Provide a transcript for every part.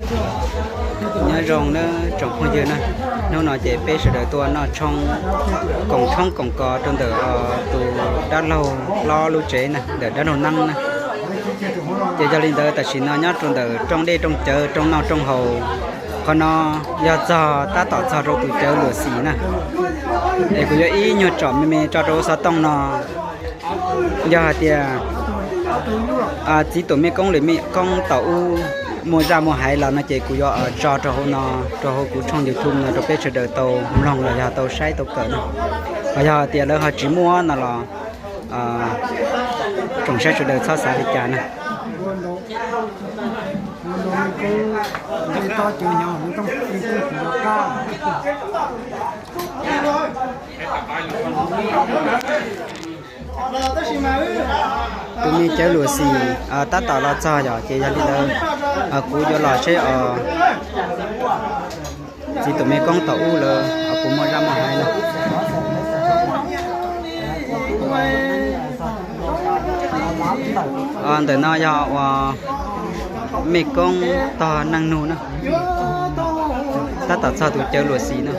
Nyob zoo nawb tsoom phooj ywg na, hnub no ces peb sawv daws tuaj noj tshoob, koom tshoob koom kos rau ntawm tus dab laug hlob lub tsev na, ntawm dab laug Neeb na. Ces yog li ntawd tam sim no nyob rau ntawm rooj dej rooj cawv rooj noj rooj haus, qhov no yog txog tab tom txog rau tus cawv luam xim na. Es kuv yuav ib nyuag tsom me me tso rau hauv xov tooj no. Yog hais tias txiv tuam mej koob lwm mej koob tau ub muaj zaj muaj haiv los no ces kuv yuav tso rau hauv no, rau hauv kuv tshooj YouTube no rau peb sawv daws tau mloog los yog tau saib tau kawm no. Ho yog tias lawv ho tsis muaj no los tsoom saib sawv daws txhob xav li cas na. Tus me cawv luam xim tab tom los txog yom, ces yog li ntawd kuv yuav los seb os txiv tus me koob tom ub lawm os puas muaj zaj muaj haiv no. Ntawm no yog uas mej koob tog neej nug na, tab tom txog tus cawv luam xim no.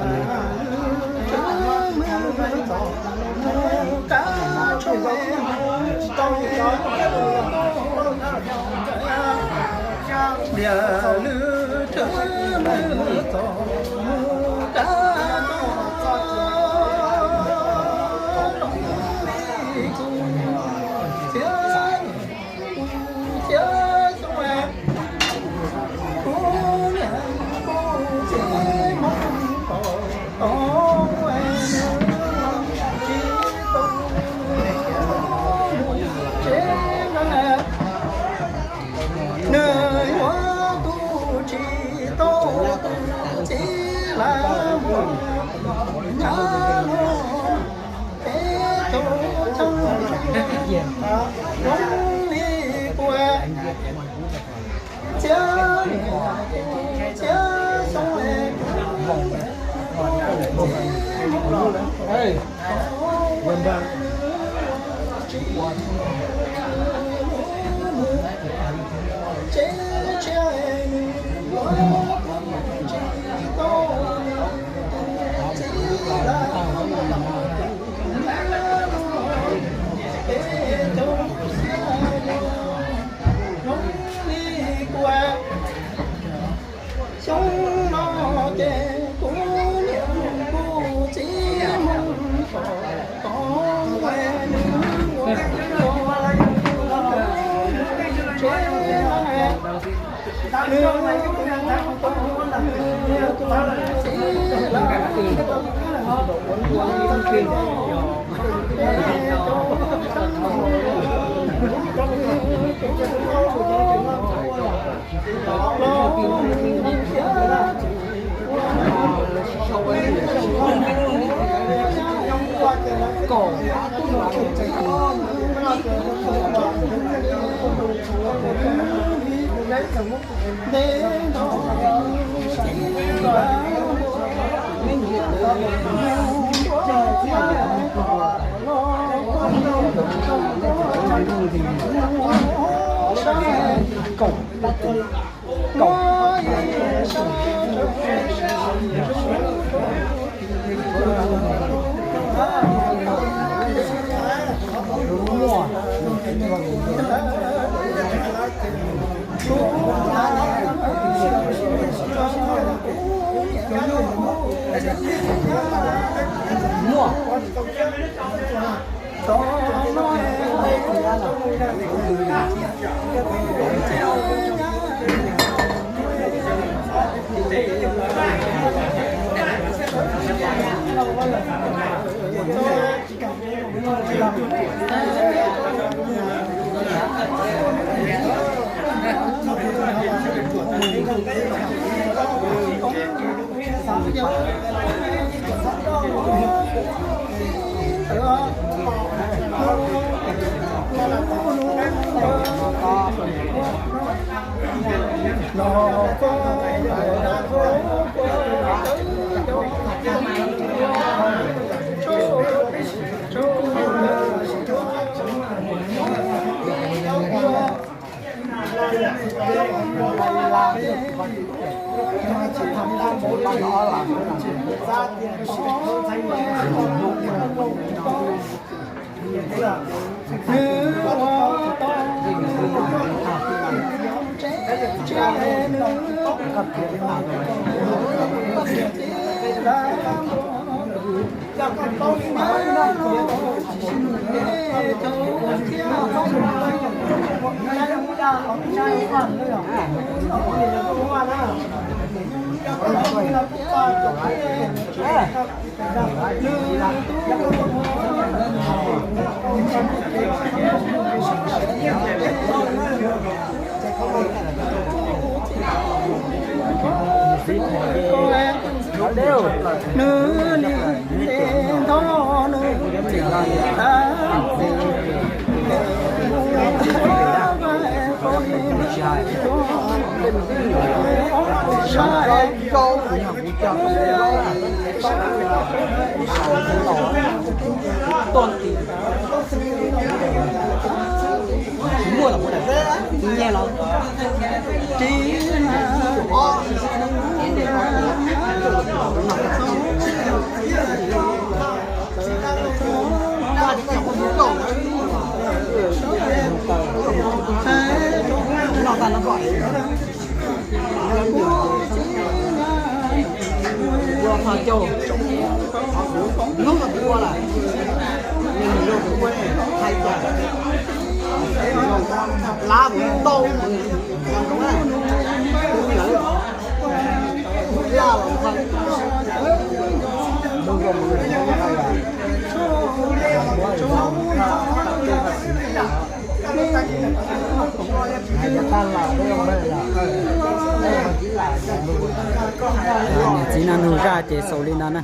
Niam txiv Naj Nug zaj ces xaus li no na.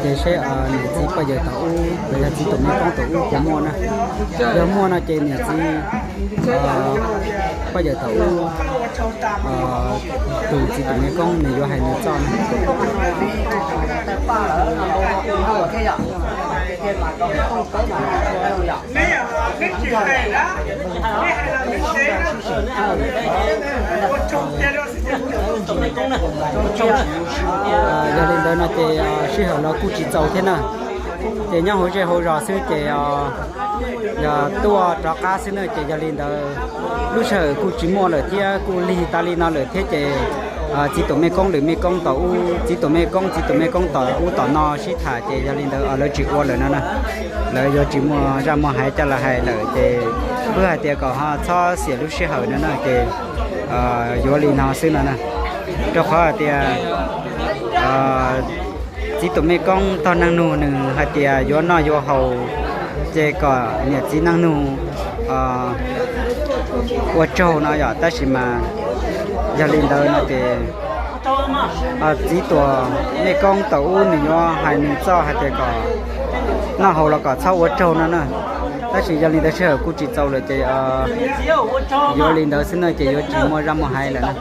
Ces seb niam txiv poj yawm tom ub los yog txiv tus me koob tom ub puas muaj na. Yog muaj no ces niam txiv poj yawm tom ub tus txiv tus me koob nws yuav hais nws txoj na. Yog li ntawd no ces sij hawm los kuj tsis txaus thiab na. Ces nyob hauv zej hauv zos xwb ces yog tuaj rov qab xwb na, ces yog li ntawd lub sij hawm kuj tsis muaj lawm thiab kuj lig tas li no lawm thiab ces txiv tus me koob lwm me koob tom ub, txiv tus me koob txiv tus me koob tom ub tom no sib tham ces yog li ntawd lawv tsis ua lawm no na. Lawv yuav tsis muaj zaj muaj haiv coj los hais lawm ces wb hais tias kom ho txhob xiam lub sij hawm no na ces yuav li no xwb no na. Rau qhov hais tias txiv tus me koob tog Naj Nug nws hais tias yuav noj yuav haus ces kom niam txiv Naj Nug ua tsaug no yom, tab sis mas yog li ntawd no ces txiv tus me koob tom ub nws yuav hais nws txoj hais tias kom noj haus los kom txhob ua tsaug no na. Tab sis yog li ntawd sij hawm kuj tsis txaus lawm ces yuav li ntawd xwb na ces yuav tsis muaj zaj muaj haiv lawm na.